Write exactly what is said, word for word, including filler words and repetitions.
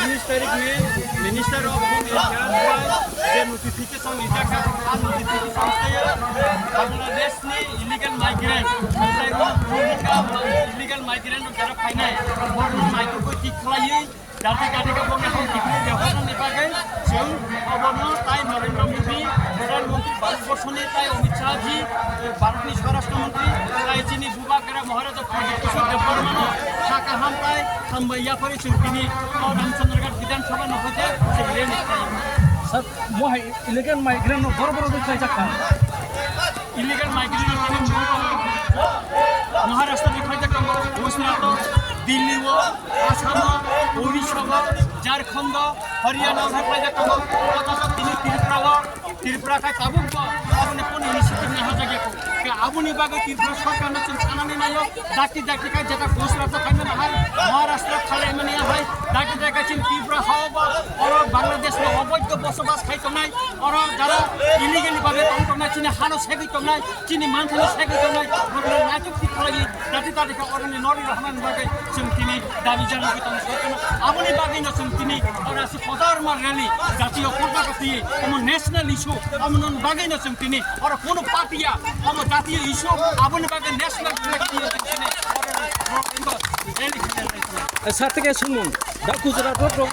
Unis tarik ni Minister of Home Affairs bai je notification rijak kha, a notification se Bangladesh ni illegal migrant, Rohingya illegal migrant rok jara phainai, borno naitugwi thik khlaiwi, jati jati ka bongni hok kibri de hokni bagwi chwng obono tai Narendra Modi, Pradhan Mantri Bharat Borso ni tai Amit Shah ji, Bharat ni Swarashtra Mantri, tai chini Bubagra Maharaja Pradyut Kishore Debbarma no sakha hambai, hambai yapari chwng tini o Ramchandra Ghat Bidhan Sabha no hoite chwng rally khlai. Sir, mo hai illegal migrant no boro boro rwkhlai jak kha. Illegal migrant no tini Maharashtra ni khlai jak tongo, Gujarat o, Delhi o, Assam o, Odisha o, Jharkhand o, Haryana o khlai jak tongo, o to tini Tripura o, Tripura khe tabuk bo aboni kunu initiative nai hojak ya kho. Khe aboni bagwi Tripura sorkar no chwng sanani naio, dakti dakti khe jeta Gujarat o khaimani hai, Maharashtra khalaimani hai, dakti dakti khe chini Tripura ha o bo, oro Bangladesh no oboidho bosobas khai tongnai, oro jara illegally babe tong tongnai, chini hano segwi tongnai, chini manthani segwi tongnai, borokno naitok thik khlaiwi, dakti dakti khe oroni nori rohornani bagwi chwng tini dabi janagwi tongo sorkar no. Aboni bagwi no chwng tini oro Hajar ma rally, jatiyo kotha kathi, omo national issue, omo non bagwi no chwng tini, oro kono party ya, omo jatiyo issue, aboni bagwi national flag tini chwng tini, oro rally khlai. Sa teke sumung, da Gujarat rok, rok,